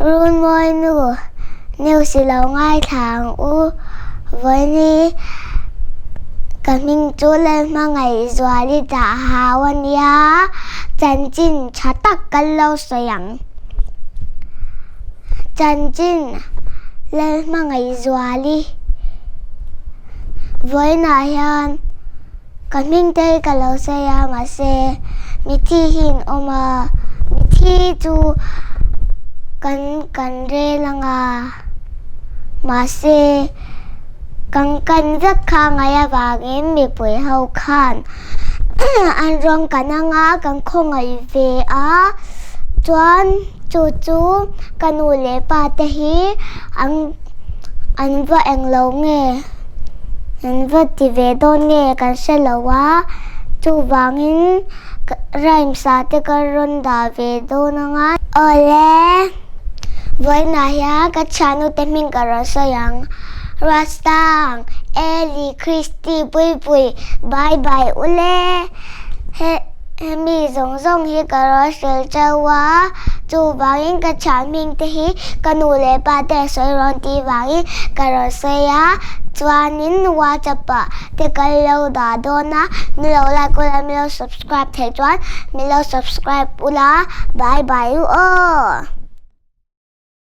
Runmawi nu news i lo ngaithla ang u. Vawiin hi ka hming chu Lalhmangaihzuali dah hau a nia, chanchin tha tak kan lo sawi ang. Chanchin Lalhmangaihzuali vawiinah hian Ka hming te hi ka lo sawi a mahse mithi hi an awm a, mithi chu kan kan rel ang a, mahse kan kan vek kha ngai avangin mipui ho khan an rawn kan ang a, kan khawngaih ve a, chuan chu chu ka nu leh pa te hi an an va englo nge. An va ti ve dawn nge kan hre lo a, chuvangin rhymes ah te ka rawn dah ve dawn ang a. Awle, vawiinah hian ka thiannu te hming ka rawn sawi ang, Rastang, Eli, Christy, Puipui, bye bye ule. He hemi zawng zawng hi ka rawn hrilh cheu a, chuvangin ka thian hming te hi ka nu leh pa te sawi rawn tih vangin ka rawn sawi a, chuanin WhatsApp ah te ka lo dah dawn a, min lo like ula min lo subscribe theih chuan min lo subscribe ula, bye bye u aw.